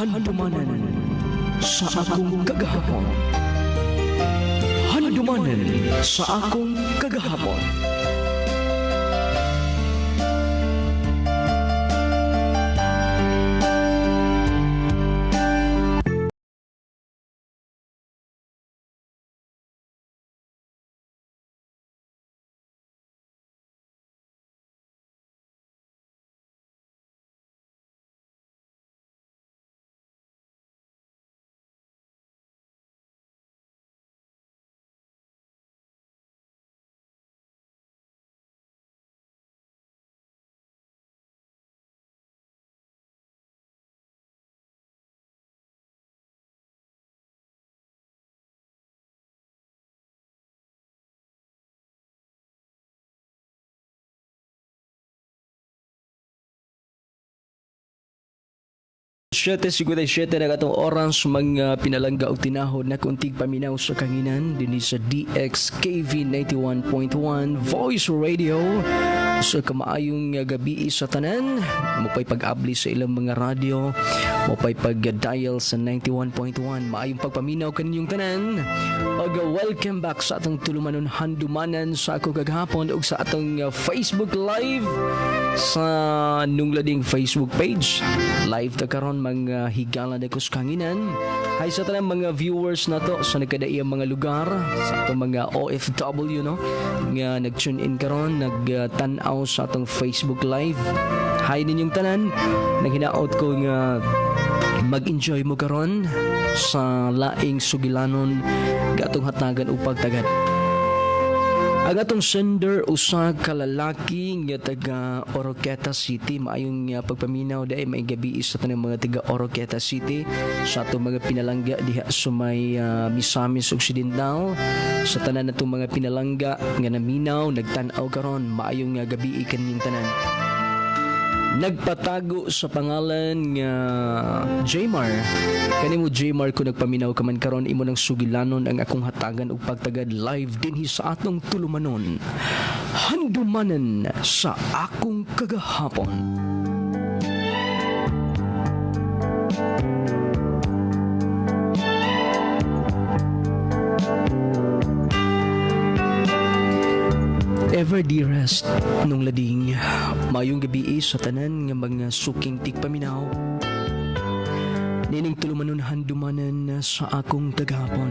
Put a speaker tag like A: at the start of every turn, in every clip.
A: Handumanan sa akong kagahapon. Handumanan sa akong kagahapon. 7:57 na katong oras, mga pinalangga og tinahod na kuntig paminaw sa kanginan dinhi sa DXKV 91.1 Voice Radio. Sa kamaayong gabi sa tanan, mopay pag-abli sa ilang mga radyo, mopay pag-dial sa 91.1. Maayong pagpaminaw kaninyong tanan. Ug welcome back sa atong tulumanon Handumanan sa ako kagahapon ug sa atong Facebook Live sa Nunglading Facebook page. Live ta karon, mga higala na kus kanginan. Hi sa tanang mga viewers nato sa nagkadaiyang mga lugar, sa atong mga OFW, no, nga nag-tune in karon, nagtan-aw sa atong Facebook Live. Hi ninyong tanan. Naghinaot ko nga mag-enjoy mo karon sa laing sugilanon gatong hatagan og pagtagad. Ang atong sender, usa ka lalaki nga taga Oroquieta City. Maayong pagpaminaw dai, may gabi sa tanang mga taga Oroquieta City, sa atong mga pinalangga diha sa may Misamis Occidental, sa tanan natong mga pinalangga nga naminaw, nagtan-aw karon, maayong gabi kaninyong tanan. Nagpatago sa pangalan nga Jmar. Kanimo Jmar, kung nagpaminaw ka man karon, imo nang sugilanon ang akong hatagan og pagtagad live dinhi sa atong tulumanon Handumanan sa akong kagahapon. Ever dearest nung lading, mayong gabi sa tanan nga mga suking tigpaminaw. Nining tulumanon Handumanan sa akong kagahapon.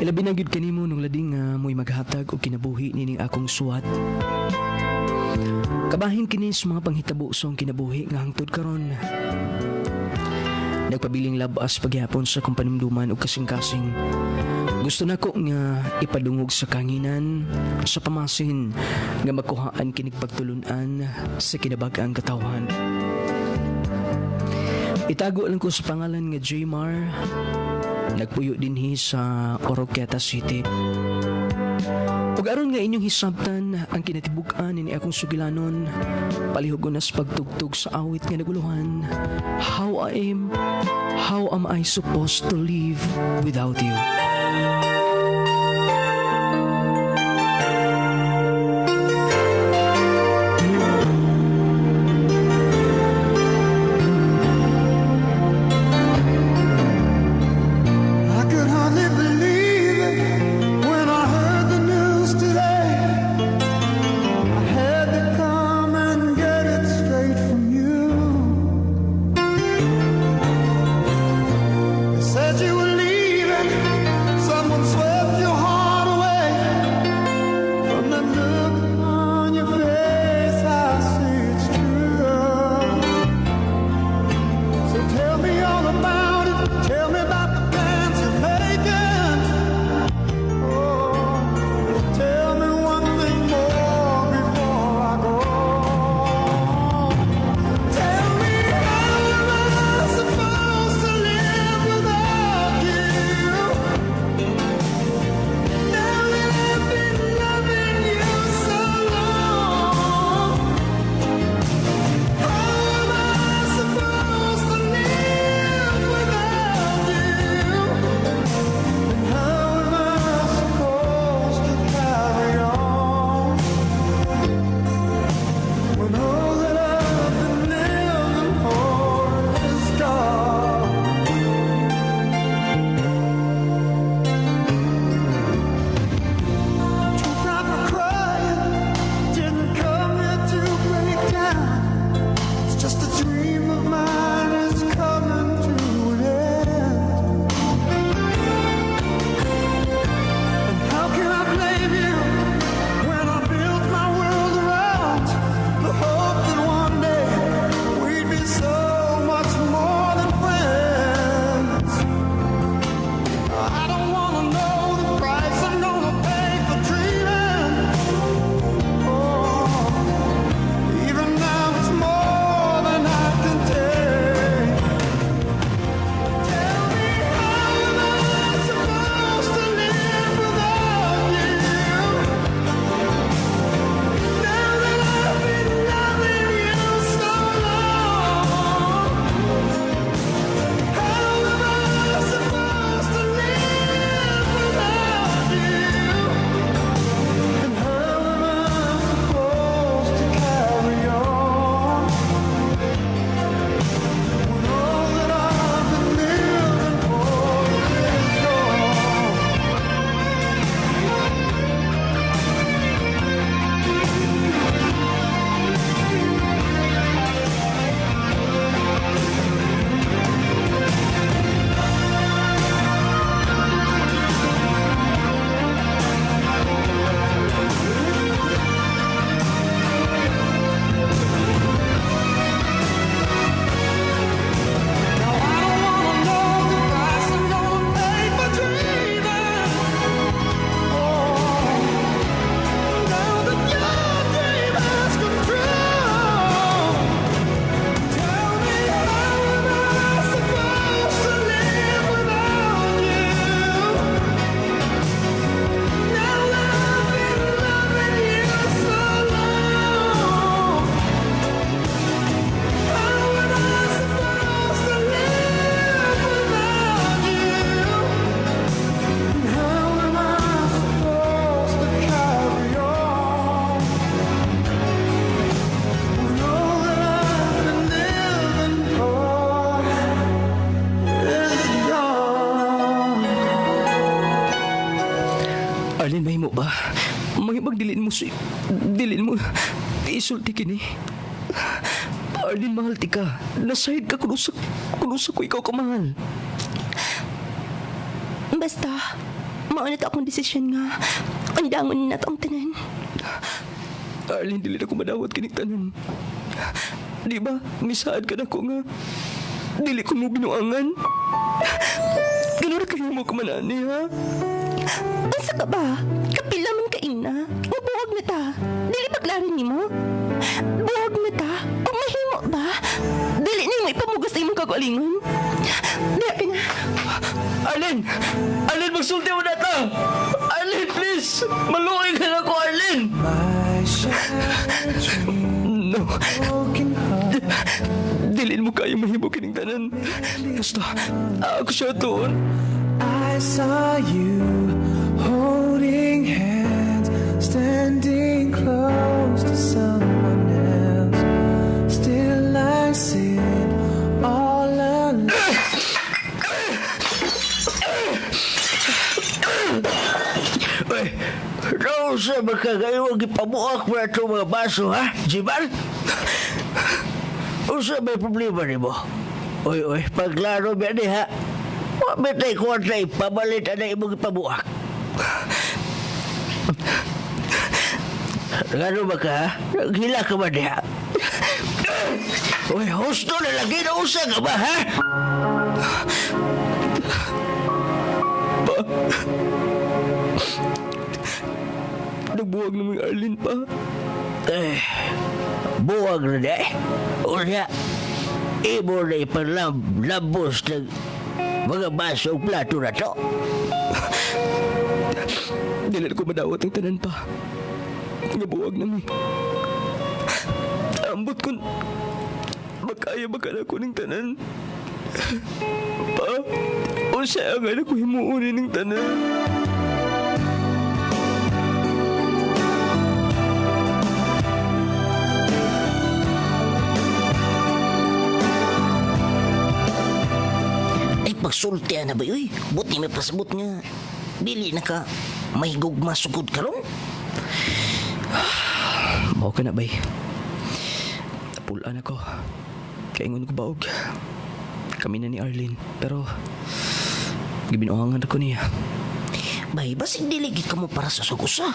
A: Ilabi na gyud kanimo nung lading nga mo'y maghatag og kinabuhi nining akong suwat. Kabahin kini sa mga panghitabo sa akong kinabuhi nga hangtod karon nagpabiling labas pagyapon sa akong panumduman ug kasing-kasing. Gusto nako nga ipadungog sa kanginan sa pamasin nga makuhaan kinig pagtulunan sa kinabag-ang katawhan. Itago lang ko sa pangalan nga Jmar. Nagpuyo dinhi sa Oroquieta City. Ug aron nga inyong hisabtan ang kinatibuk-an ni akong sugilanon, palihog na sa pagtugtog sa awit nga naguluhan, How Am I Supposed to Live Without You?
B: I could hardly believe it when I heard the news today. I had to come and get it straight from you. They said you were leaving.
A: Pa, mahimag dilin mo isulti kini. Arlene, mahal ti ka. Nasayod ka kung usa ko ikaw kamahal.
C: Basta, mao na to akong desisyon nga undangon na to ang tanan.
A: Arlene, dili na ko madawat kining tanan. Di ba, misaad ka na ko nga dili ko mo binuangan. Ganun kayo mo kumanani, ha?
C: Unsa ka ba? Kapila man ka ina. O buwag na ta. Dili ba klaro nimo? Buwag na ta. O mahimo ba? Dili nimo ipamugos sa imong kagalingon. Diya ka na.
A: Arlene! Arlene, magsulti mo na ta! Arlene, please! Maluoy ka na ko, Arlene! No. Dili mo kayo mahimo kining tanan. Basta, ako siya tuon.
B: I saw you holding hands, standing close to someone else. Still I sit all alone.
D: Uy, naunsa man ka nga gipabuak mo na itong mga baso, ha? Jiman? Unsa may problema nimo? Uy, uy, pagklaro ba ni ha? Wa may tay kwarta ipabalit ana imong ipabuak. Ngano ba ka, ha? Naghila ka ba diha? Uy, husto na lagi na usa ka ba, ha?
A: Pa. Nagbuwag na mga Arlene pa.
D: Eh, buwag na di. Unya, imo na ipanlabos ng mga baso ug plato na to.
A: Dili na ko madawat ang tanan pa. Nga buwag na mi. Ambot kun makaya ba ka na ko ng tanan? Pa, unsa ang anak ko himuon ning tanan?
E: Ay, pagsulti na ba, uy? Buti may pasabot nga. Dili na ka may gugma sugod karon.
A: Mao ka na, bay. Napulaan ako. Kaingon ko baog. Kami na ni Arlene. Pero, gibinuangan ako niya.
E: Bay, basig dili gid kamo para sa sugusa.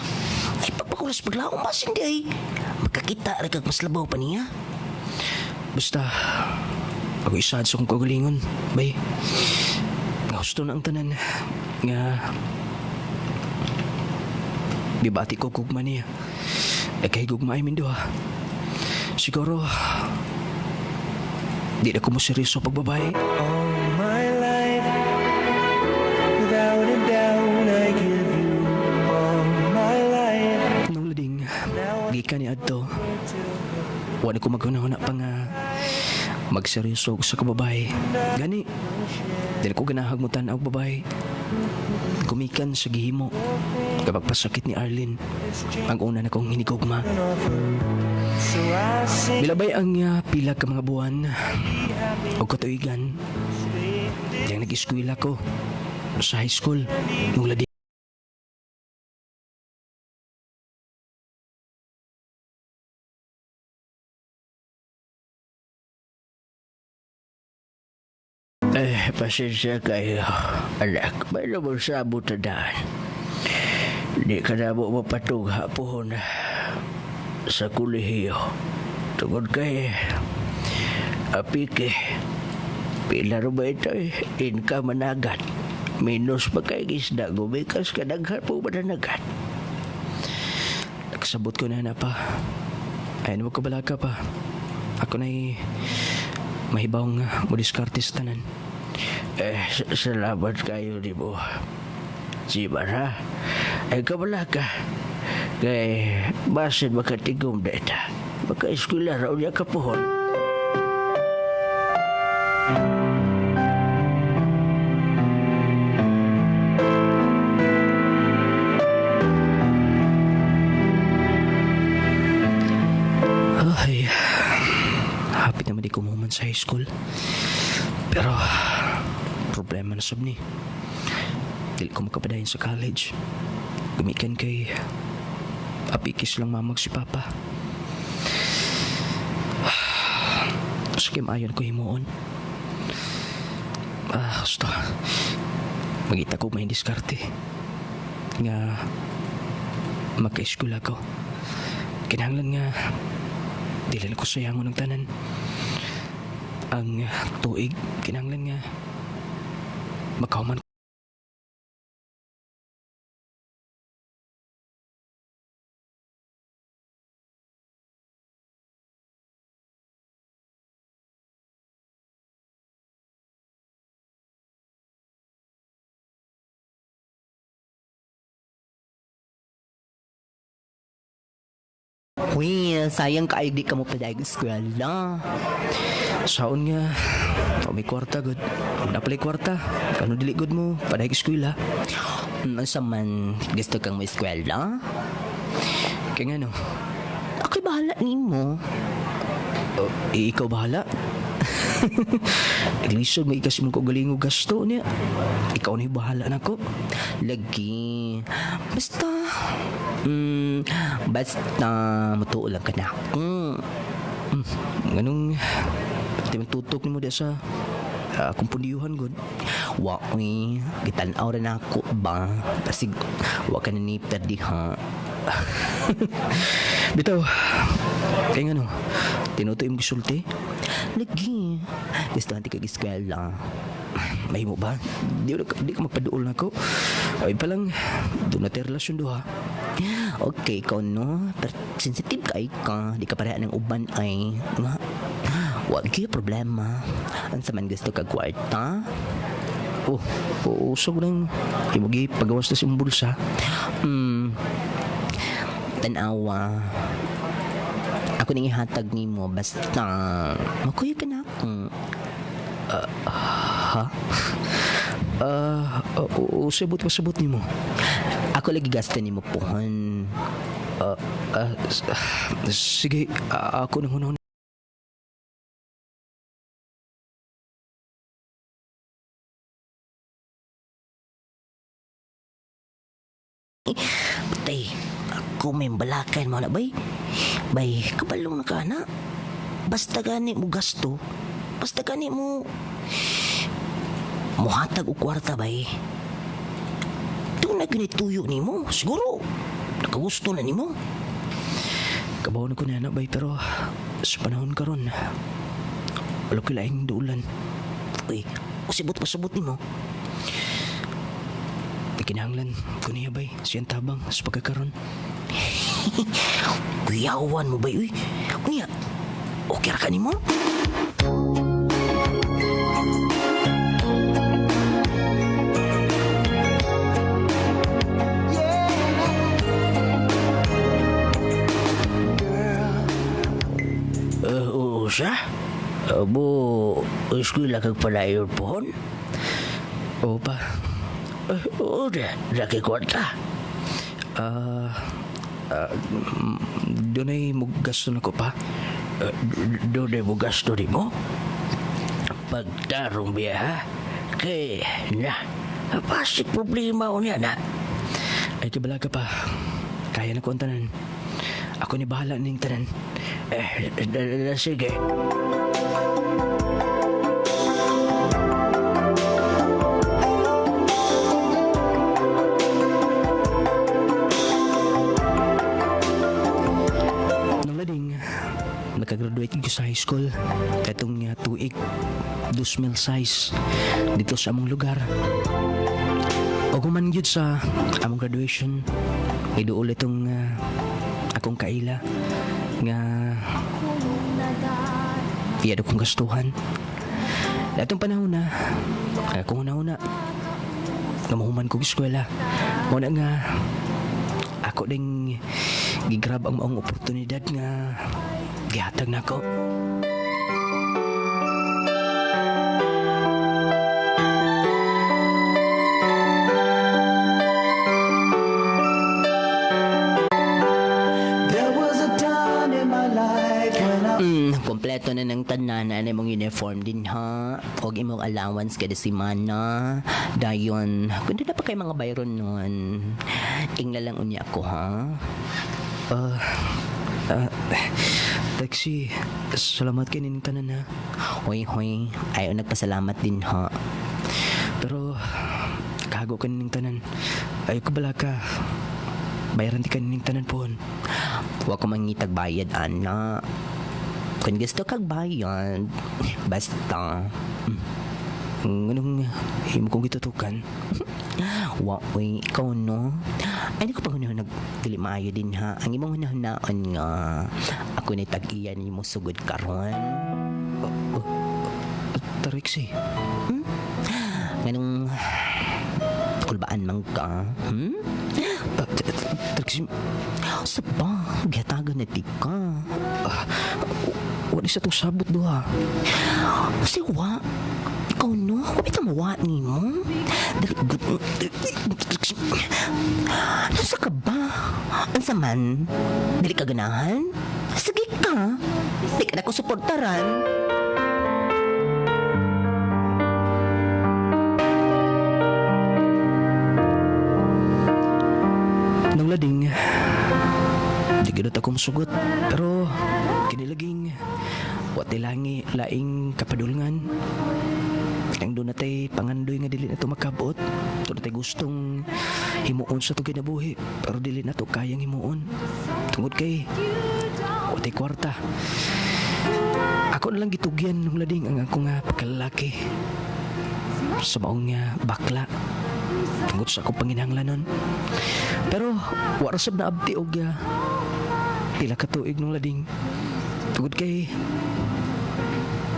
E: Ay, pagpakulas paglaom, basin di ay. Magkakita ra kag mas labaw pa niya.
A: Basta, ako isad sa kong kagalingon. Bay, nga husto na ang tanan. Nga, bibati ko gugma niya. Nagkahigugma ay duha. Siguro, di na ko mo seryoso pagbabae.
B: All my life, without a doubt, I give you all my life.
A: Nung lading, gikan ni adto. Wala ko maghuna-huna pa nga magseryoso ko sa kababae. Gani, dili ko ganahag mo tan-aw babae. Gumikan sa gihimo. Kapag pasakit ni Arlene, ang una na kong hinigugma.
B: So I sing
A: Milabay ang pila ka mga buwan o katuigan. Yang nag-eskwela ko sa high school nung lading.
D: Eh, pasensya kayo, anak. May naman sabot na daan. Di ka na mo mapatugha pohon sa kolehiyo. Tungod kay apike. Pila ro ba ito eh? Income managat. Minus pa kay isda. Gumikas ka daghan po mananagat.
A: Nagsabot ko na na pa. Ayun, wag ka balaka pa. Ako na'y mahibawng mo diskarte sa tanan.
D: Eh, salamat kayo ni mo. Sibar ha? Ay kabala ka. Kay basin makatigom na ita. Maka-eskwela raw niya kapuhon.
A: Ay, happy naman di ko muman sa high school. Pero, problema na sab ni. Dili ko makapadayon sa college. Gumikan kay apikis lang mamag si Papa. Sige, maayon ko himuon. Ah, gusto. Magita ko may diskarte. Nga magka-eskwela ko. Kinahanglan nga dili na ko sayangon ng tanan. Ang tuig, kinahanglan nga makahuman.
C: Uy, sayang kaayo di ka mo padayag eskwela.
A: Saon nga, o may kwarta gud. Kung napalay kwarta, kano dili gud mo, paday eskwela.
C: Unsa man gusto kang mo eskwela?
A: Kaya nga no,
C: Ako'y bahala nimo.
A: o, eh, ikaw bahala. Naglisod, may ikas mong kaugalingo gasto niya. Ikaw na yung bahala nako.
C: Lagi. Basta basta mutuo lang ka na.
A: Nganong, pati magtutok nimo diya sa akong pundiyuhan gud.
C: Wa uy, gitan-aw ra na ako ba? Basig wa ka na ni perdi ha.
A: Bitaw, kaya nga no, tinuto yung gisulti.
C: Lagi. Gusto hanti kag eskwela.
A: Mahimo ba? Di ka magpaduol na ko. Ay palang, doon na tayo relasyon duha.
C: Okay, ikaw no. Pero sensitive kay ka. Di ka pareha ng uban ay. Nga. Wa gyud problema. Unsa man gusto kag kwarta?
A: Oh, usog nang imugi pagawas na sa imong bulsa.
C: Tanawa. Ako ning ihatag nimo basta makuyo ka na ako.
A: Ha? Ah, usabot pa sabot nimo.
C: Ako lagi gasto nimo pohon.
A: Sige, ako nang hunahon.
E: Patay, ako may balakan mo na bay. Bay, kabalo na ka na. Basta gani mo gasto. Basta gani mo muhatag og kwarta bay. Doon na ginituyo nimo, siguro. Nakagusto na nimo.
A: Kabaw na ko na bay, pero sa panahon karon wala ko laing dulan.
E: Uy, usibot pasabot nimo.
A: Kinahanglan ko niya bay, siyang tabang sa pagkakaron.
E: Kuyawan mo bay, uy. Kuya, okay ra ka nimo? Oo siya. Abo, eskwela kag palayon pohon.
A: Oo pa.
D: Oo, da, da kay kwarta.
A: Ah, doon ay gasto na ko pa.
D: Doon ay mo gasto ni mo. Pagtarong biya, ha? Kay, na, pasig problema o niya na.
A: Ay, kibala ka pa. Kaya na ko ang tanan. Ako ni bahala ning tanan.
D: Eh, sige.
A: Nang lading, nakagraduate ko sa high school. Katong tuig, 2006, dito sa among lugar. O kuman gyud sa among graduation, iduol itong akong kaila nga iya kong gastuhan. Datong panahon na, akong una-una, nga mahuman kong eskwela. Muna nga, ako ding gigrab ang maong oportunidad nga gihatag nako.
B: There was a time in my life when I
C: Kompleto na ng
E: Tanan na imong uniform din ha. Og imong allowance kada semana. Dayon, kun na pa kay mga bayron nun. Ingna lang unya ako ha.
A: Ah, Trixie, salamat kay nining tanan ha.
E: Hoy hoy, ayaw nagpasalamat din ha.
A: Pero kago ka nining tanan. Ayaw ko bala ka. Bayaran di ka nining tanan pohon.
E: Wa ko mangitag bayad ana. Kung gusto kag bayad, basta.
A: Anong imo kong gitutukan?
E: Wa oy, ikaw no. Ay ko pag nag dili maayo din ha. Ang imong hunahunaon nga ako ni tag-iya nimo sugod karon.
A: Trixie,
E: Nganong kulbaan man ka? Hmm?
A: Trixie,
E: Saba, gihatagan na ti ka.
A: wala sa itong sabot duha.
E: Kasi wa, ikaw no, wala mo wa nimo. Dali, nasa ka ba? Ansa man? Dili ka ganahan? Sige ka. Di ka na ko suportaran.
A: Nang lading, di gano't akong sugot. Pero, kinilaging, wati langi, laing kapadulngan. Ang doon natay pangandoy nga dili na to makabot. Doon natay gustong himuon sa itong kinabuhi. Pero dili na to kayang himuon. Tungod kay, wati kwarta. Ako na lang gitugyan nung lading ang akong nga pagkalalaki. Sa maong nga bakla. Tungod sa akong panginahanglanon. Pero wala sab na abti og pila ka tuig nung lading. Tungod kay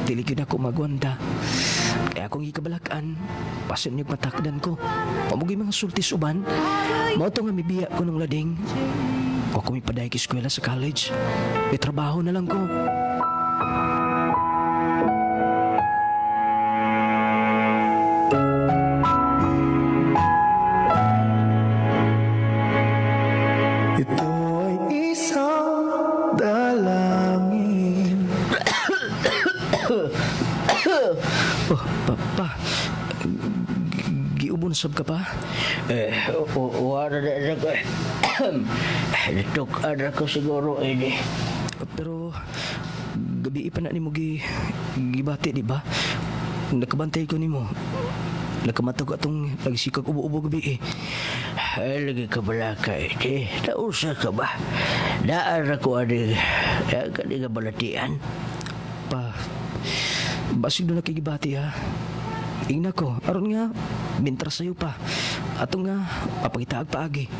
A: dili gyud ako magwanda. Kaya akong gikabalak-an, pasin niyog matakdan ko. Pamugi mga sultis uban. Mao to nga mibiya ko nung lading. Wa ko mipaday ki eskwela sa college. May trabaho na lang ko.
B: Ito ay isang dalangin.
A: Oh, papa. Giubon sab ka pa?
D: Eh, wala na na ko. Natuk-an ako siguro ini.
A: Pero gabi pa na nimo gi gibati di ba? Nakabantay ko nimo. Nakamatog atong nagsikag ubo-ubo gabi eh.
D: Ay, lagi ka balaka ini. Nausa ka ba? Daan ako ani. Eh, kani nga balatian.
A: Pa, basig doon nakigibati ha. Ingna ko, aron nga, mintra sa'yo pa. Ato nga, papagitaag paagi.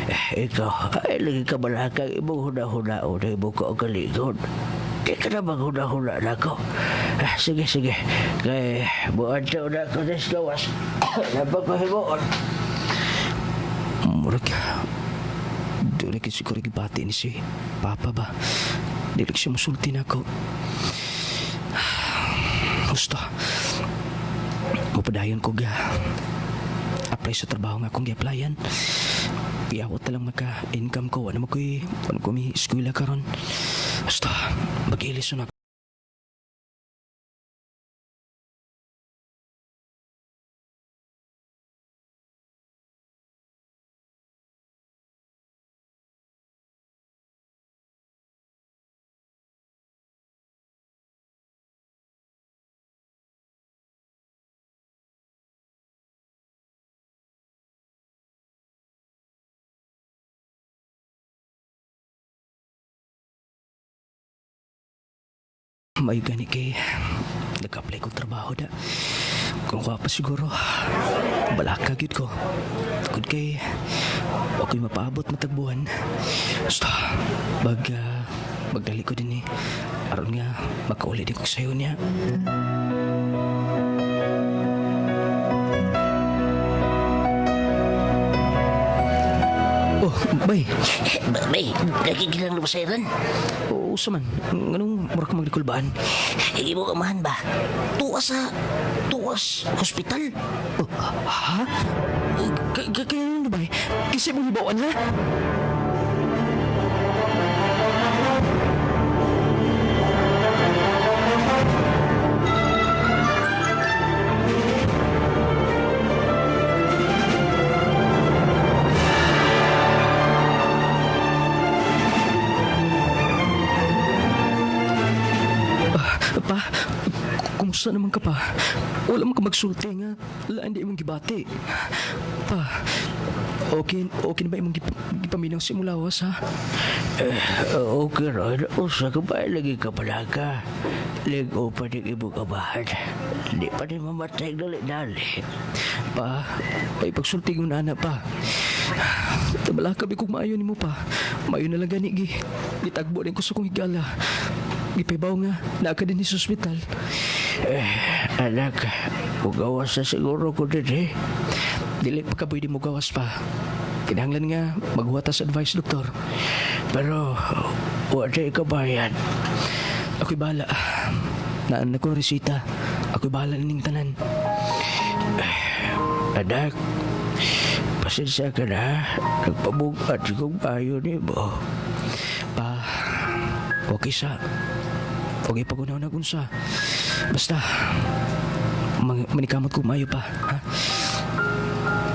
D: Eh, ikaw, ay lagi ka balaka. Imong huna-huna o na imong kaugalingon. Di ka na maghuna-huna na ako. Ah, sige, sige. Kay, buwan na ako sa lawas. Napag ko himuon.
A: Murag, doon na siguro gibati ni si Papa ba? Dili siya musulti na ako. Gusto, mapadayon ko ga. Apply sa trabaho nga akong gi-applyan. Iyawat na lang maka-income ko. Wala mo ko'y, wala ko may eskwela karon. Basta, mag-ilis na. May gani kay nag-apply kong trabaho da. Kung kuha pa siguro, balaka gyud ko. Tungod kay wa ko'y mapaabot matagbuhan. Basta, magdali ko din eh. Aron nga, makauli din ko sayo niya. Oh, bay.
E: Bay, nakikilang lumasayran.
A: Oo, sa man. Anong mura ka magdikulbaan?
E: Hindi mo kamahan ba? Tuwas sa... Tuwas hospital.
A: Oh, ha? Kaya ano ba eh? Kasi mo hibawan ha? Usa naman ka pa. Wala man ka magsulti nga. Lain di imong gibati. Pa, okay, okay na ba imong gipaminaw sa imong lawas, ha?
D: Okay ron, usa ka ba lagi ka palaga? Ligo pa din imo kabahan. Di pa din mamatay dali-dali.
A: Pa, ay pagsulti kong nana pa. Tabala ka kung maayo nimo pa. Maayo na lang gani gi. Gitagbo din ko sa kong higala. Gipaybaw nga, naa ka din sa ospital.
D: Eh, anak, mugawas na siguro ko din eh.
A: Dili pa ka pwede mo gawas pa. Kinahanglan nga, maghuwat sa advice, doktor.
D: Pero, wala kabayan.
A: Ako'y bahala. Naan ako resita. Ako'y bahala ning tanan.
D: Anak, pasensya ka na. Nagpabugat kong ayo ni mo.
A: Pa, okay sa. Okay pag na unsa. Basta, manikamot ko maayo pa. Ha?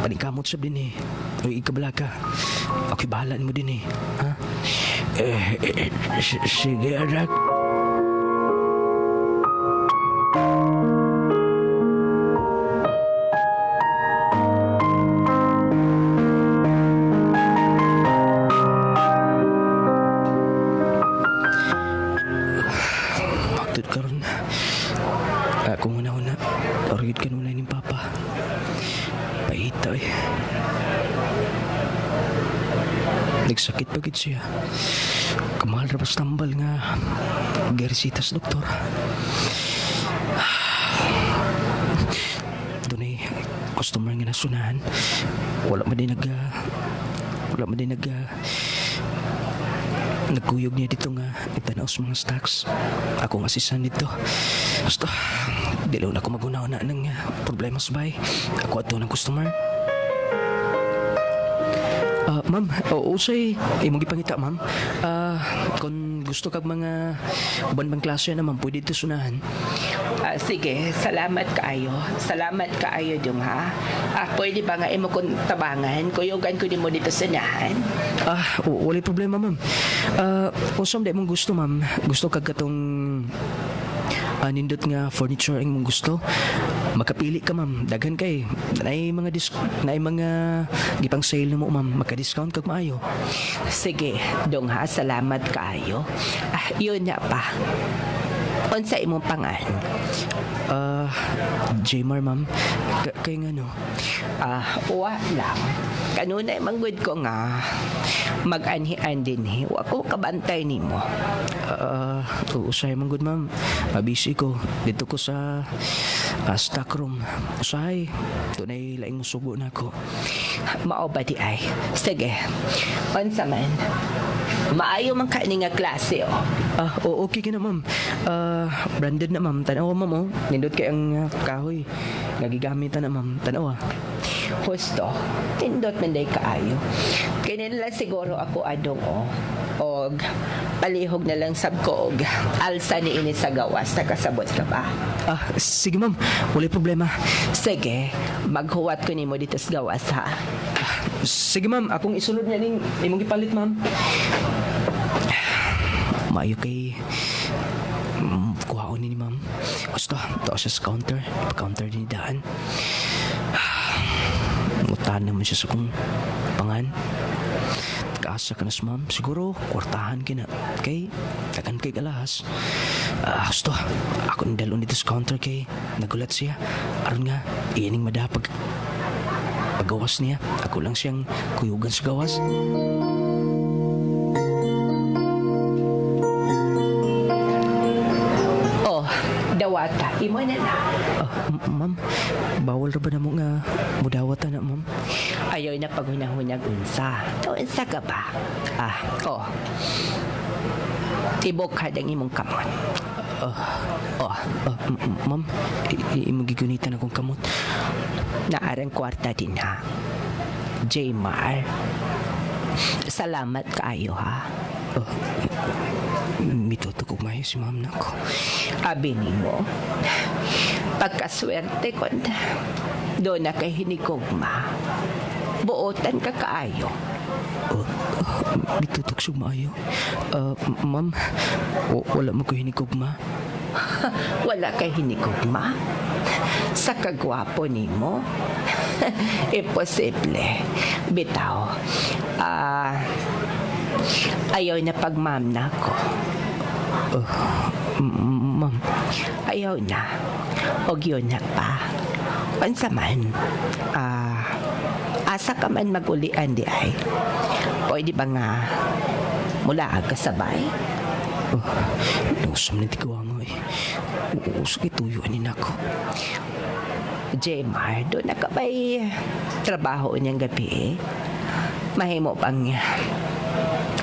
A: Paningkamot sab din eh. Uy, ikabala ka. Ako'y bahala mo din eh. Ha?
D: Eh, eh, sige anak.
A: Pagtod karon. Akong una-una. Orgid ka nunay ni Papa. Pahita eh. Nagsakit pa gid siya. Kamahal ra pas tambal nga gersitas doktor. Dunay customer nga nasunahan. Wala man din nag wala man din nag nagkuyog niya dito nga nagtanaw sa mga stocks. Akong asisan dito. Basta, dilaw na ako magunaw na ng problema sa bahay. Ako ato ng customer. Ah, ma'am, oo, usay imong gipangita, ma'am. Ah, kung gusto kag mga uban bang klase na, ma'am, pwede dito sunahan.
F: Ah, sige, salamat kaayo. Salamat kaayo dong ha. Ah, pwede ba nga imo kong tabangan? Kuyugan ko nimo dito sa nahan.
A: Ah, walay problema, ma'am. Ah, kung saan mong gusto, ma'am, gusto kag katong nindot nga furniture ang imong gusto, makapili ka, ma'am. Daghan kay naay mga naay mga gipang sale nimo, ma'am. Maka-discount kag maayo.
F: Sige, dong ha, salamat kaayo. Ah, yun na pa. Unsa imong pangan?
A: Ah, Jmar, ma'am. Kay nga no.
F: Ah, wa lang. Kanunay manggod ko nga mag-anhian din eh. Wa ko kabantay nimo.
A: Ah, usahay man gud, ma'am. Busy ko. Dito ko sa stock room. Usahay. Tunay laing musugo na ako.
F: Mao ba di ay? Sige. Unsa man? Maayo man ka ni nga klase oh.
A: Ah, oo, okay ka na, ma'am. Ah, branded na, ma'am. Tanawa, ma'am, oh. Nindot kay ang kahoy. Nga gigamit na, ma'am. Tanawa.
F: Husto. Tindot man day kaayo. Kini lang siguro ako adong oh. Og palihog na lang sab ko og alsa ni ini sa gawas nakasabot ka ba?
A: Ah, sige, ma'am. Walay problema.
F: Sige, maghuwat ko nimo dito sa gawas ha.
A: Sige, ma'am. Akong isulod niya ning imong gipalit, ma'am. Maayo kay kuhaon ni ma'am. Basta, taas siya sa counter. Pa-counter din daan. Mutahan naman siya sa kong pangan. Kaasa ka na sa ma'am. Siguro, kwartahan ka na. Kay, tagan kay galahas. Ah, gusto, ako nang dalon dito sa counter kay nagulat siya. Aron nga, iyaning madapag paggawas niya. Ako lang siyang kuyugan sa gawas.
F: Oh, dawata. Imo na na.
A: Ah, ma'am, bawal ra ba na mo nga mudawata na, ma'am?
F: Ayaw na paghunahunag unsa. To unsa ka ba? Ah, oh. Tibok ka ang imong kamot.
A: Oh. Ah, ma'am, imong gigunitan akong kamot.
F: Naarang kwarta din ha. Jmar. Salamat kaayo ha.
A: Oh, mituto kog maayo si ma'am nako.
F: Abi nimo. Pagkaswerte kon do na kay hinigugma. Buotan ka kaayo.
A: Oh, oh, mitutok siya maayo. Ah, ma'am, wala mo ko hinigugma.
F: Wala kay hinigugma. Sa kagwapo nimo. Imposible. Bitaw. Ah, ayaw na pagmam na ko.
A: Ma'am,
F: Ayaw na. Og yun na pa. Unsa man. Ah, asa ka man magulian di ay. Pwede ba nga mula ka sabay?
A: Nausam na tigawa nga eh. Usag ituyo ani nako.
F: Jemar, doon na ka ba'y trabaho niyang gabi eh? Mahimo pang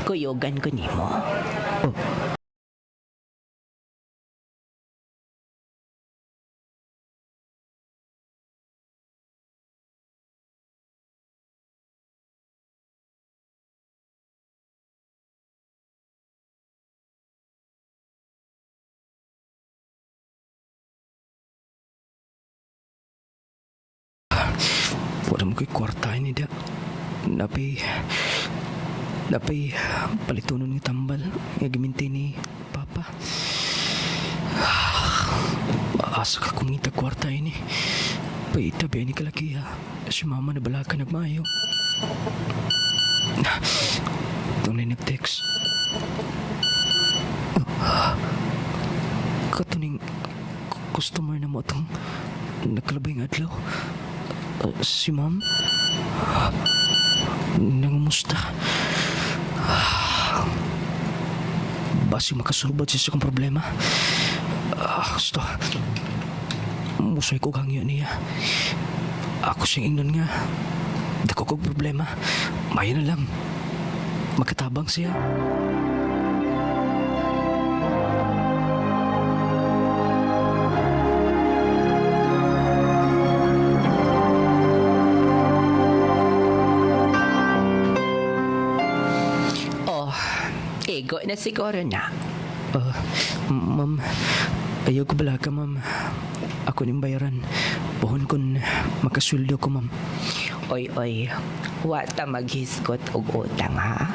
F: kuyugan ko nimo.
A: Wala mo kay kwarta ni da. Napay napay palitunon ni tambal nga giminti ni Papa. Asa ka kumita kwarta ini. Paita ba ni kalaki ha. Si Mama na bala ka nagmayo. Tunay nag-text. Katuning customer na mo atong nakalabay nga adlaw. Si ma'am? Nangumusta? Basi makasulbad siya sa akong problema. Ah, gusto. Musay ko hangyo niya. Ako siyang ingnon nga. Dako kog problema. Mayo na lang. Makatabang siya.
F: Oh, igo na siguro na.
A: Ah, ma'am, ayaw ko bala ka, ma'am. Ako ning bayaran. Pohon kun makasweldo ko, ma'am.
F: Oy, oy, wa ta maghisgot og utang ha.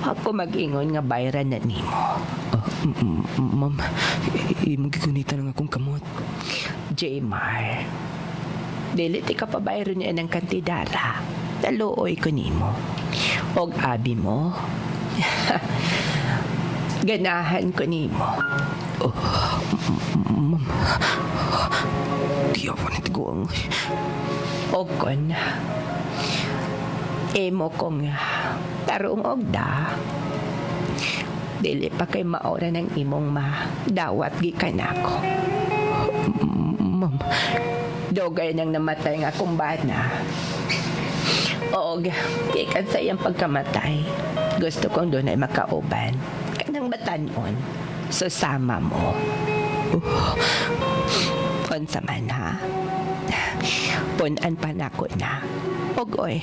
F: Wa ko mag-ingon nga bayaran na nimo.
A: Ah, ma'am, imong gigunita ng akong kamot.
F: Jmar, dili ti ka pabayro niya ng kantidara. Naluoy ko nimo. Og abi mo, ganahan ko nimo.
A: Ma'am, kiyawan ni tiguang.
F: Og kon, imo kong tarong og da. Dili pa kay maora ng imong ma dawat gikan nako.
A: Ma'am,
F: Dogay nang namatay nga akong bana. Og gikan sa iyang pagkamatay, gusto kong doon ay makauban. Kanang batanon, so sama mo. Unsa man ha? Punan pa nako na. Og oy,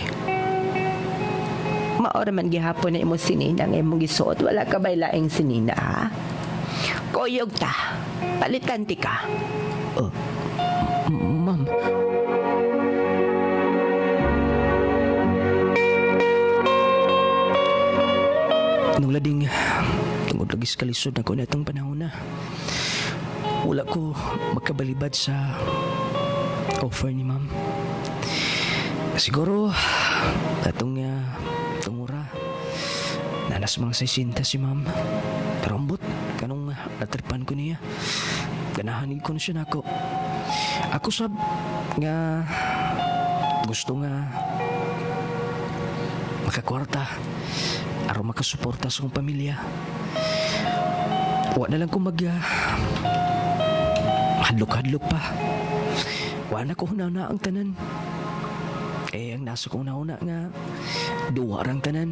F: maora man gihapon na imo sinina nga imong gisuot. Wala ka ba'y laing sinina ha? Kuyog ta. Palitan ti ka.
A: Ma'am. Nung lading, tungod lagi sa kalisod na ko na itong panahon na. Wala ko magkabalibad sa offer ni ma'am. Siguro, atong tungura, nanas mga 60 si ma'am. Pero ambot, kanong natripan ko niya. Ganahan ko na siya nako. Ako sab nga gusto nga makakwarta aron makasuporta sa akong pamilya. Wa na lang ko mag hadlok-hadlok pa. Wa na ko huna ang tanan. Eh, ang nasa kong nauna nga duwa rang tanan.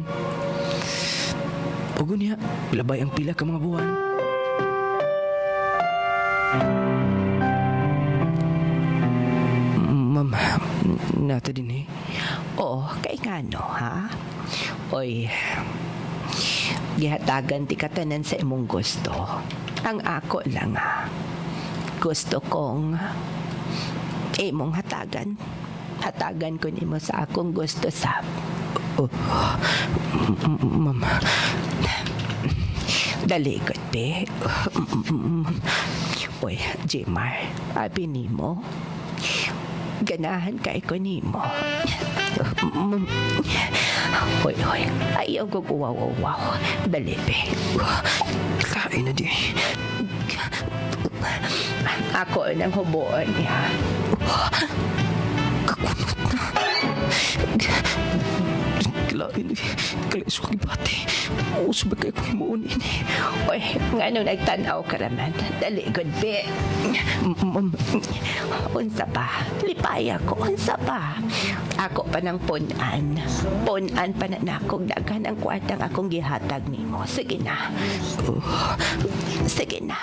A: Ug unya, labay ang pila ka mga buwan. Ma'am, nata din eh.
F: Oo, kay ngano ha? Oy, gihatagan ti katanan sa imong gusto. Ang ako lang ha. Gusto kong imong hatagan. Hatagan ko nimo sa akong gusto sab.
A: Oh, ma'am,
F: Dalikot, be. Oy, Jemar, abi nimo. Ganahan kay ko nimo. Hoy, hoy, ayaw ko wow, wow, wow. Dali, be.
A: Kain na di.
F: Ako nang hubuon niya.
A: Kakunot na. Kailangan eh. Kailangan sa kibati. Uso ba kayo kung himuon ini?
F: Oy, nga nung nagtanaw ka raman. Dali, good be.
A: Ma'am,
F: Unsa pa? Lipaya ko, unsa pa? Ako pa ng punan. Punan pa na nakog daghan ang kwartang akong gihatag nimo. Sige na. Sige na.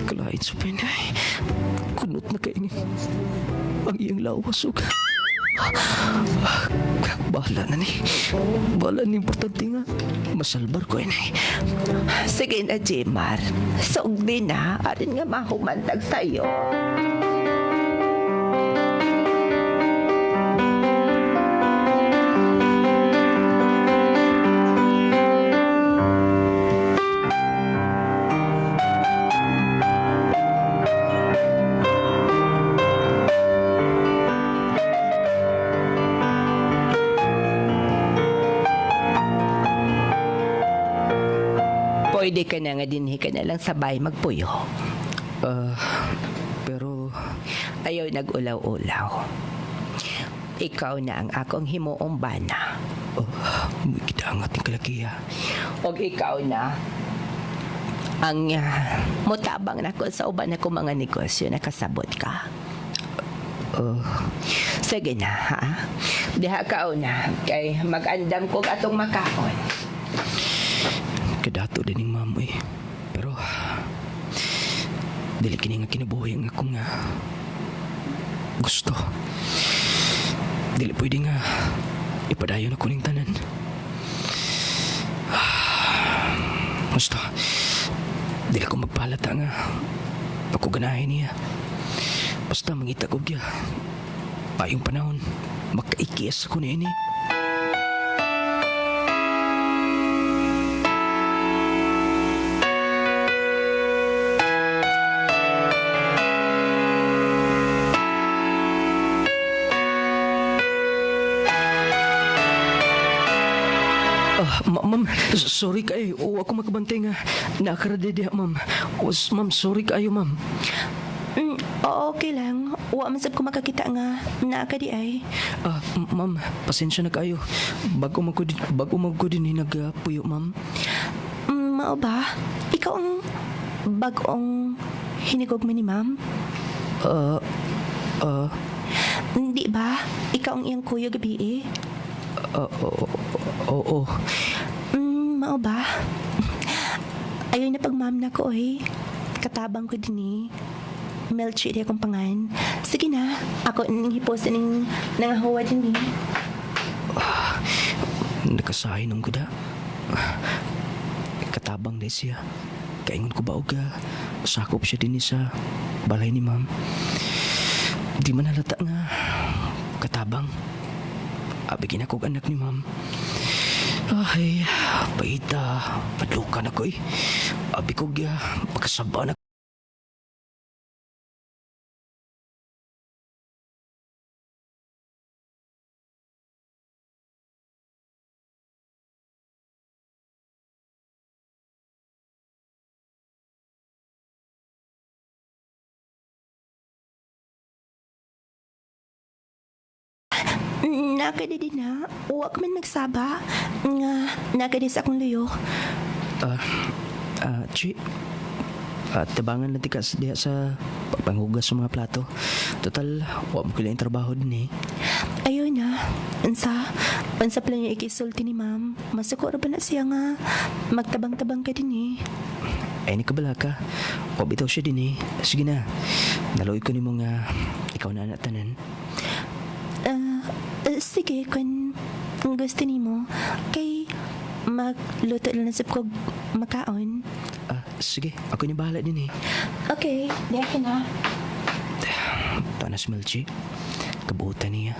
A: kalain sa pinay. Kunot na kayo ang iyang lawas ug. Bahala na ni. Bahala ni importante nga. Masalbar ko ini.
F: Sige na, Jemar. Sugdi na. Arin nga mahumantag sa'yo. Pwede ka na nga dinhi ka na lang sabay magpuyo.
A: Ah, pero
F: Ayaw nag-ulaw-ulaw. Ikaw na ang akong himuong bana.
A: oh, kita ang ating kalakiya.
F: Og ikaw na ang mutabang nako sa uban nako mga negosyo nakasabot ka. Sige na, ha? Diha ka una, kay mag-andam kog atong makaon.
A: Kadato din ning ma'am eh. Pero dili kini nga kinabuhi ang akong nga gusto. Dili pwede nga ipadayon ako ning tanan. Gusto. Dili ko magpalata nga ako ganahin niya. Basta mangita ko gya. Payong panahon, makaikiyas ako niini. Ah, ma'am, sorry kayo. O ako makabantay nga. Nakarade diha, ma'am. Ma'am, sorry kayo, ma'am.
C: Oo, okay lang. Wa man sab ko makakita nga naa ka di ay.
A: Ah, ma'am, pasensya na kayo. Bago man ko din nagpuyo, ma'am.
C: Mao ba? Ikaw ang bag-ong hinigog mo ni ma'am?
A: Ah, ah,
C: Hindi ba? Ikaw ang iyang kuya gabi eh.
A: ah, oo, oo.
C: Mao ba? Ayaw na pag ma'am na ko eh. Katabang ko din eh. Melchi di akong pangan. Sige na, ako ning hipos ning nangahuwa din eh.
A: Nakasahay nung kuda. Katabang na siya. Kaingon ko ba og sakop siya din sa balay ni ma'am. Di man halata nga katabang. Abi ginakog anak ni ma'am. Ay, paita, padlukan ako eh. Abi ko gya, pagkasaba na.
C: Nakadi din na. Uwa ka man magsaba. Nga, nakadi sa akong luyo.
A: Ah, ah, Chi. Tabangan na tika diha sa pagpanghugas sa mga plato. Total, wa mo kailangan trabaho din eh.
C: Ayaw na. Unsa? Unsa pala niya ikisulti ni ma'am? Masuko ra ba na siya nga? Magtabang-tabang ka din eh.
A: Ay, ni kabala ka. Wa bitaw siya din eh. Sige na. Naluoy ko nimo nga ikaw na anak tanan.
C: Ah, sige, kung gusto nimo kay magluto lang sa kog makaon.
A: Ah, sige, ako ni bahala din eh.
C: Okay, diha ka na.
A: Tanas Melchi. Kabuutan niya.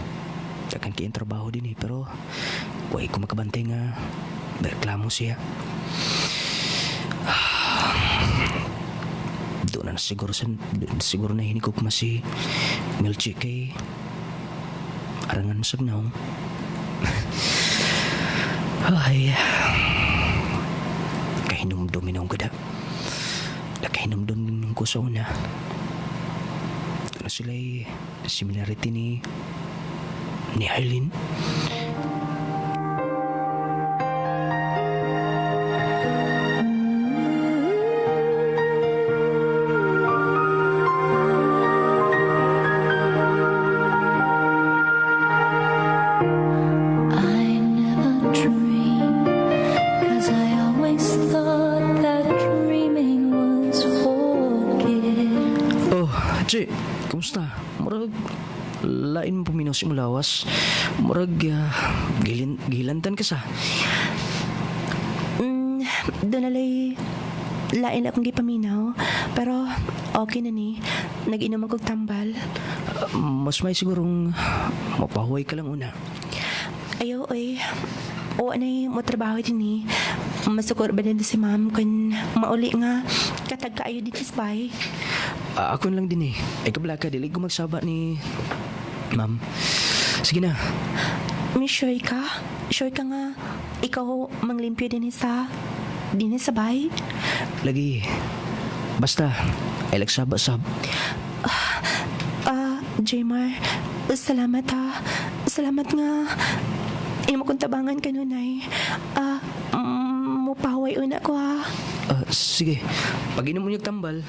A: Takan kayong trabaho din eh, pero way ko makabantay nga reklamo siya. Doon na Muna na siguro sa, siguro na hinikog ma si Milchi kay arangan sa naong. Ay, kahinumdum inong ko da. Nakahinumdum ko sa una. Ano sila'y similarity ni Eileen?
G: I never dream, 'cause I always thought that dreaming was for kids.
A: Oh, Che, kumusta? Murag, lain mo puminaw si Mulawas. Murag, gilantan ka sa.
C: Doon alay, lain akong gipaminaw. Pero okay na ni. Nag-inom akong tambal.
A: Mas may sigurong mapahuway ka lang una.
C: Ayaw, oy. Oo na mo trabaho din eh. Masukor ba din si ma'am kun mauli nga katag kaayo din is bay.
A: Ako na lang din eh. Ay kabla ka, dili ko magsaba ni ma'am. Sige na.
C: May sure ka? Sure ka nga ikaw manglimpyo din sa bay?
A: Lagi. Basta, ay lagsaba sab.
C: Jaymar, salamat ha. Salamat nga. Imo kong tabangan kanunay. Mupahuway una ko ha.
A: Sige, pag inom mo niyang tambal,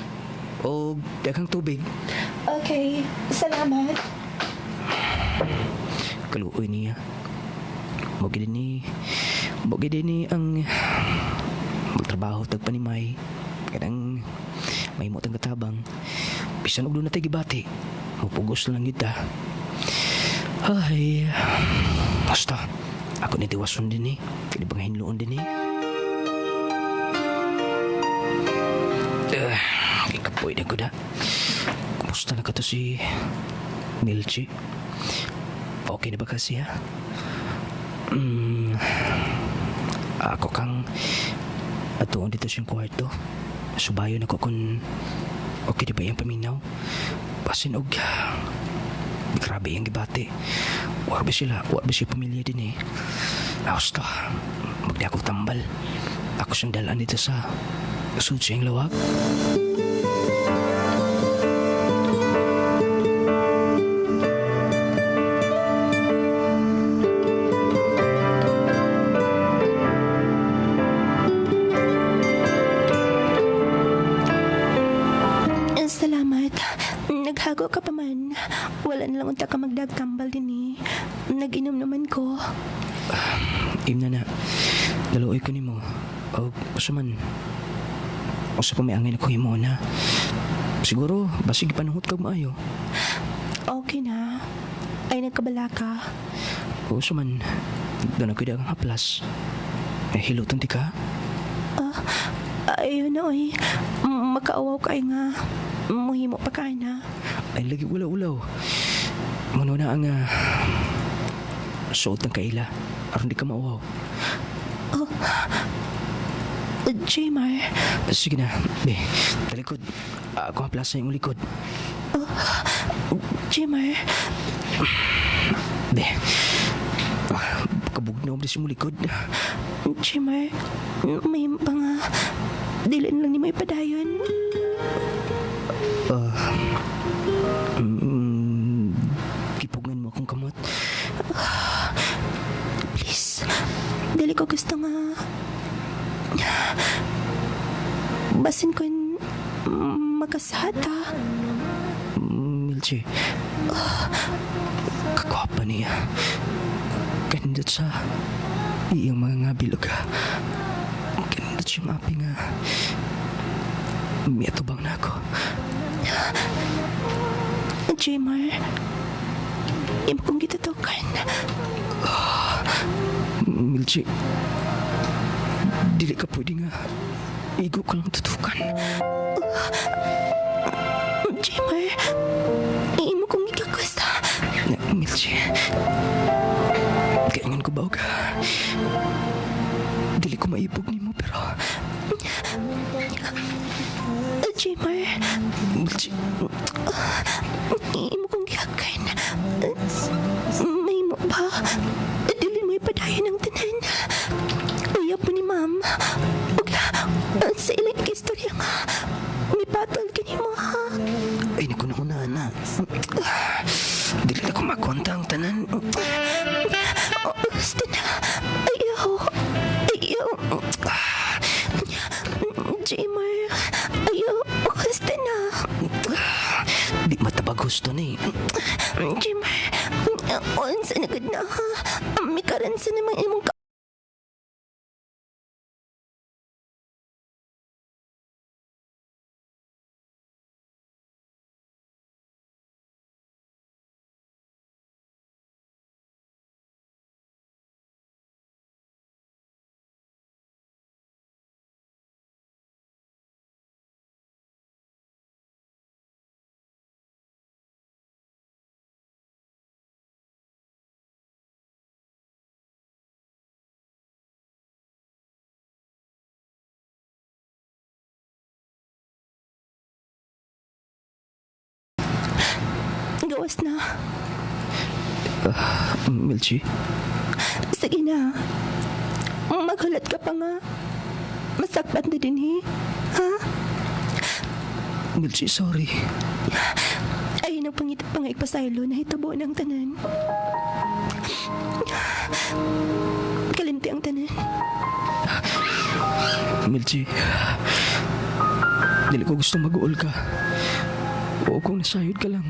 A: o daghang tubig,
C: Okay, salamat.
A: Kaluoy niya. Mo gid ni ang magtrabaho tag panimay. Kanang may mo tang katabang. Bisan og doon natay gibati. Mupugos lang kita. Ay, basta. Ako ni tiwason din eh. Kini bang hinloon din eh. Ikapoy na ko da. Kumusta na ka to si Milchi? Okay na ba kasi ha? Ako kang atuon dito siyang kwarto. Subayon ako kung okay di ba yung paminaw. Basin og grabe yung gibati. War ba sila? War ba siya pamilya din eh? Basta, magdi ako tambal. Ako siyang dalaan dito sa sud siyang lawag.
C: Salamat. Naghago ka pa man. Wala na lang unta ka magdagtambal din eh. Nag-inom naman ko.
A: Imna na. Daluoy ko nimo. O usa man. Usa pa may angin ako himo na. Siguro, basig panuhot kag maayo.
C: Okay na. Ay, nagkabala ka.
A: O usa man, doon ako dagang haplas. Eh, hilutan ti ka?
C: Ayun na, oy. Makaawaw ka ay nga. Muhimo pa ka na.
A: Ay, lagi ulaw-ulaw. Muna na ang suot ng kaila. Aron di ka mauwaw.
C: Jaymar,
A: Sige na, be. Talikod. Ako haplas sa imong likod.
C: Jaymar,
A: Be. Kabugnaw di sa imong likod.
C: Jaymar, mahimo pa nga. Dili na lang ni mo ipadayon.
A: Gipugngan mo akong kamot.
C: Please, dili ko gusto nga. Basin ko makasata.
A: Milchi. Kakwapa niya. Kanindot sa iyang mga ngabilog. Kanindot siyang api nga. Miatubang na ako.
C: Jaymar, imo kong gitutukan.
A: Milchi, dili ka pwede nga. Igo ka lang tutukan.
C: Jaymar, imo kong gikakusta.
A: Milchi, kaingan ko ba og dili ko maibog nimo pero
C: Jaymar,
A: Milchi.
C: Imo kong gihakan. May mo ba? Dili mo ipadayon ang tanan. Uya po ni ma'am. Ug sa ilang istorya nga. Mipatol kini mo ha.
A: Ay, naku na na, na. Dili na ko makonta ang tanan.
C: Oh, basta na. Ayaw. Ayaw. Jamer. Ayaw. Basta na.
A: Di matabag gusto ni.
C: Jamer. Unsa na gud na ha. Mikaran sa namang imong gawas na.
A: Milchi,
C: Sige na. Maghulat ka pa nga. Masakpan na din eh. Ha?
A: Milchi, sorry.
C: Ay, nagpangit pa nga ipasaylo na hitabo ng tanan. Kalimti ang tanan.
A: Milchi, dili ko gusto mag-uol ka. O kung nasayod ka lang.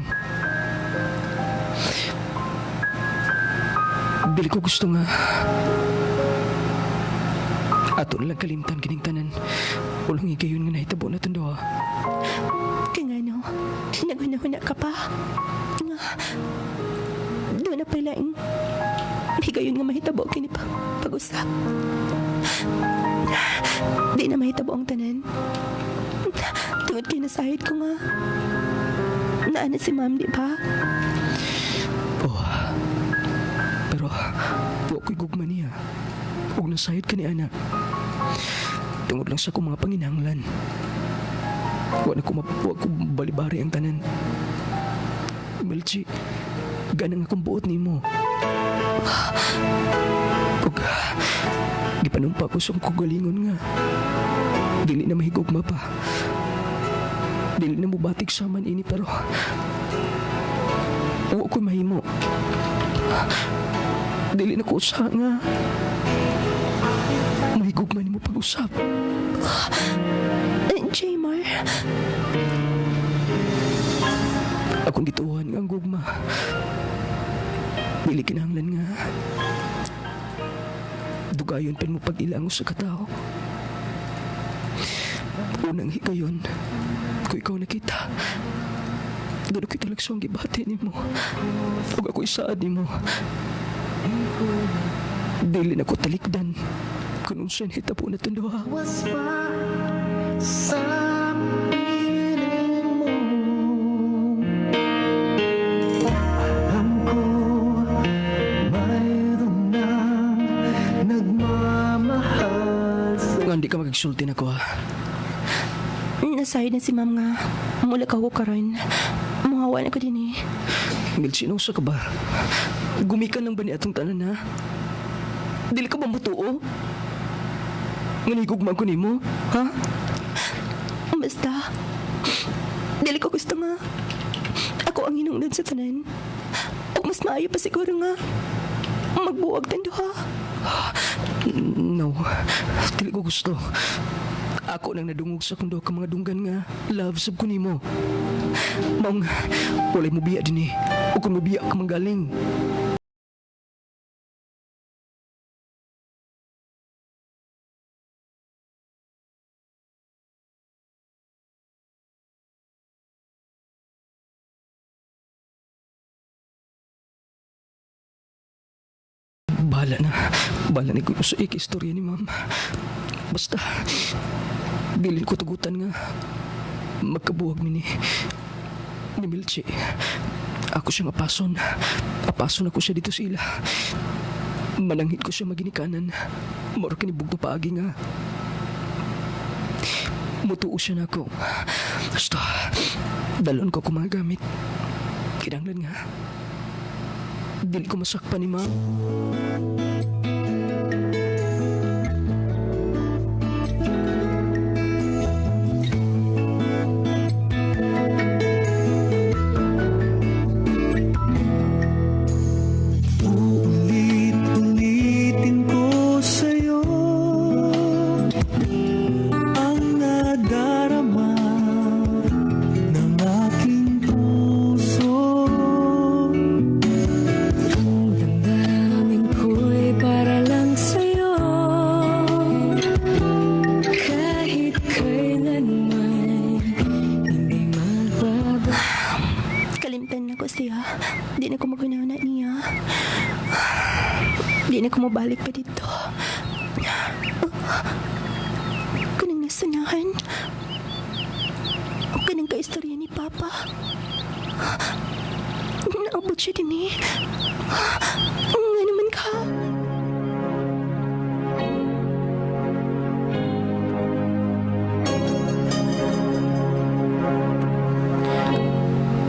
A: Dili ko gusto nga. Ato na lang kalimtan kining tanan. Walang higayon nga nahitabo na itong duha.
C: Kaya nga no, naghuna-huna ka pa. Nga, doon na pala ang higayon nga mahitabo kini pa pag-usap. Di na mahitabo ang tanan. Tungod kay nasahid ko nga. Naana si ma'am, di ba?
A: Oh. Pero, wa ko'y gugma niya. Huwag nasayod ka ni Ana. Tungod lang sa akong mga panginahanglan. Wa na ko, wa ko balibari ang tanan. Melchi, ganang akong buot nimo. Ug, gipanumpa ko sa akong kagalingon nga. Dili na mahigugma pa. Dili na mubatik sa man ini pero wa ko mahimo. Dili na ko usa nga. Mahigugma nimo pag-usap.
C: Jaymar,
A: Akong gituohan nga ang gugma. Dili kinahanglan nga. Dugayon pa mo pag-ilang sa katao. Unang higayon, kung ikaw nakita, doon ako talagsong gibati nimo. Ug ako isaad nimo. Dili na ko talikdan. Kung unsay hitabo na itong duha.
B: Was pa sa piling mo. Alam ko mayroon nang nagmamahal sa
A: Nga hindi ka magigsulti na ko ha.
C: nasahid na si ma'am nga. Mula ka ko karon. Muhawa na ko din eh.
A: Milchi, nung sa ka ba? Gumikan lang ba ni atong tanan ha? Dili ka ba mutuo? Nga nahigugma ko nimo, ha?
C: Basta, dili ko gusto nga. Ako ang hinungdan sa tanan. Ug mas maayo pa siguro nga. Magbuwag tan duha.
A: No, dili ko gusto. Ako nang nadungog sa kung duha ka mga dunggan nga love sab ko nimo. Maong walay mubiya din eh. O kung mubiya ka manggaling. Bahala na. Bahala na ko sa istorya ni ma'am. Basta, bilin ko tugutan nga. Magkabuwag mi ni Milchi. Ako siyang apason. Apason ako siya dito sa ila. Mananghit ko siya maginikanan. Moro kinibugto paagi nga. Mutuo siya na ako. Basta, dalon ko akong mga gamit. Kinahanglan nga. Dili ko masakpan ni ma'am.
B: Ulit-ulitin ko sa'yo ang nadarama ng aking puso.
G: Ang damdamin ko'y para lang sa'yo. Kahit kailanman hindi magbabago.
C: Kalimtan na ko siya. Di na ko maghuna niya. Di na ko mabalik pa dito. Kanang nasunahan. Kanang kaistorya ni Papa. Naabot siya din eh. Nga naman ka.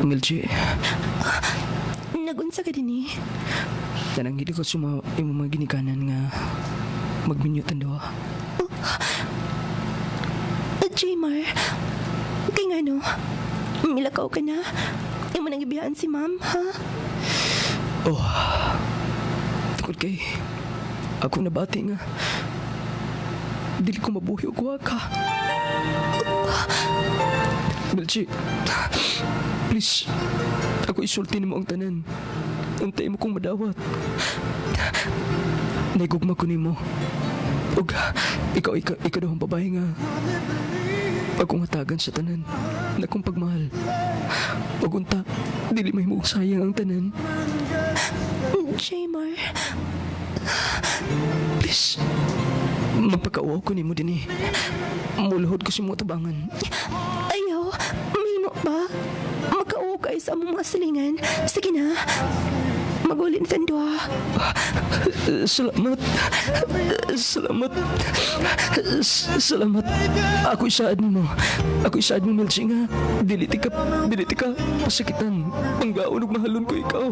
A: Milchi,
C: Nagunsa ka din eh.
A: Nananghid ko sa mga imong mga ginikanan nga magminyo tandawa.
C: Jaymar, kay nga no, milakaw ka na. Imo nang ibiyaan si ma'am, ha?
A: Oh, tungkol kay ako nabati nga dili ko mabuhi og wa ka. Melchie, please, ako isulti nimo ang tanan. Untay mo kong madawat. Naigugma ko nimo. Ug ikaw daw ang babae nga akong hatagan sa tanan na akong pagmahal. Ug unta, dili mahimo og sayang ang tanan.
C: Jaymar,
A: Please, magpakauwaw ko nimo dinhi. Muluhod ko sa imong tabangan.
C: Ayaw, mahimo ba? Magkauwaw kayo sa among mga silingan. Sige na, maguli na tang duha.
A: Salamat. Salamat. Salamat. Ako isaad mo. Ako isaad mo, Melchie, nga. Dili tika pasakitan. Panggaon ug mahalon ko ikaw.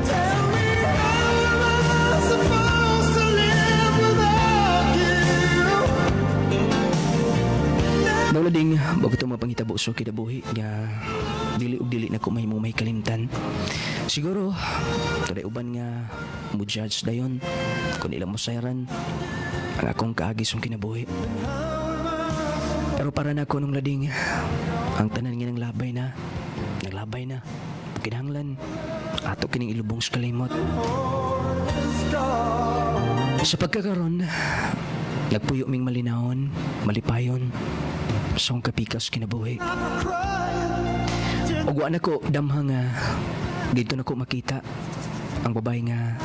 B: Tell me how am I supposed to live without you?
A: Naulading, bago ito mapangitabo sa kinabuhi nga dili ug dili na ko mahimong may kalimtan. Siguro, tuloy uban nga mo judge dayon kung ilang mo sayran ang akong kaagi sa kinabuhi. Pero para na ako nung lading, ang tanan nga naglabay na, naglabay na, kinahanglan, ato kining ilubong sa kalimot. Sa pagkakaron, nagpuyo ming malinawon, malipayon, sa akong kapikas kinabuhi. Ug wa na ko damha nga dito na ko makita ang babae nga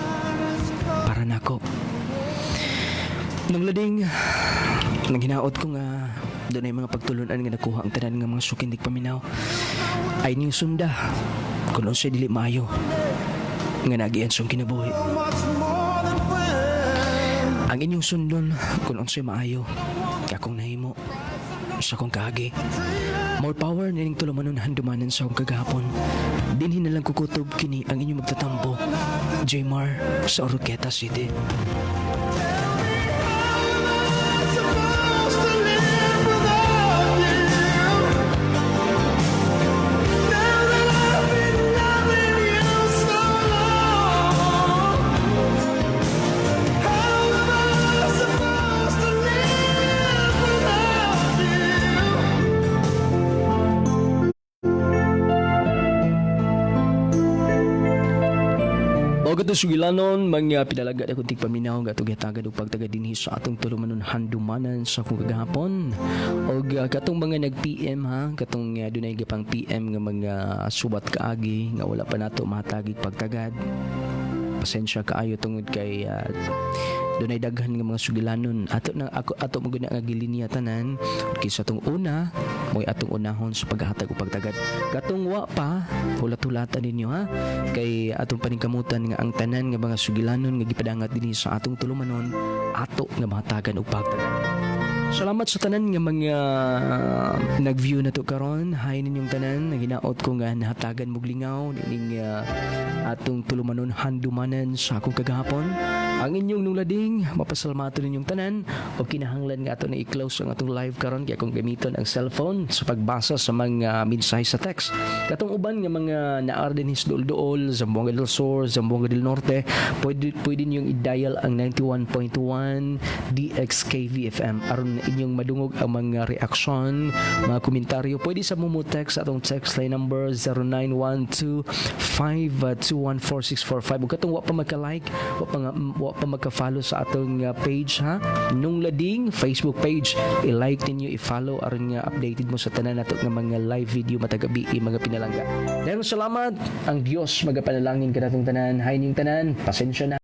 A: para nako. Nung lading, nang hinaot ko nga doon ay mga pagtulunan nga nakuha ang tanan nga mga sukindig paminaw ay niyong sunda kung unsay dili maayo nga nagian sa kinabuhi.
B: Much more than friends.
A: Ang inyong sundon kung unsay maayo akong nahimo sa akong kaagi. More power nining tulumanon handumanan sa akong kagahapon. Dinhi na lang kukutob kini ang inyong magtatampo. Jmar sa Oroquieta City.
B: Supposed to live without you. Now that I've been loving you so long, how am I supposed to live without you?
A: Bago to sugilanon, mga pinalaga na kunting paminaw nga atong og pagtaga dinhi sa atong tulumanon handumanan sa akong kagahapon. Og katong mga nag-PM ha, katong dunay gipang PM nga mga subat kaagi nga wala pa nato mahatagig pagtagad. Pasensya kaayo tungod kay dunay daghan nga mga sugilanon. Ato na ako ato mo guna nga gilinya tanan kaysa atong una mo'y atong unahon sa paghatag og pagtagad. Katong wa pa hulat-hulatan ninyo ha kay atong paningkamutan nga ang tanan nga mga sugilanon nga gipadangat dinhi sa atong tulumanon ato nga mahatagan og pagtagad. Salamat sa tanan nga mga nag-view na to karon. Hi ninyong tanan. Naginaot ko nga nahatagan mog lingaw nining atong tulumanon handumanan sa akong kagahapon. Ang inyong nunglading, mapasalamaton ninyong tanan o kinahanglan nga ato na i-close ang atong live karon kay akong gamiton ang cellphone sa pagbasa sa mga mensahe sa text. Katong uban nga mga naar dinhi sa Duol-Duol, Zamboanga del Sur, Zamboanga del Norte, pwede ninyong i-dial ang 91.1 DXKV FM aron inyong madungog ang mga reaksyon, mga komentaryo. Pwede sa mo text sa atong text line number 0912 5214645. Ug katong wa pa magka-like, wa pa magka-follow sa atong page ha. Nung Lading Facebook page, i-like ninyo, i-follow aron nga updated mo sa tanan nato nga mga live video matag gabi, mga pinalangga. Daghang salamat. Ang Dios magapanalangin kanatong tanan. Hi ninyong tanan. Pasensya na.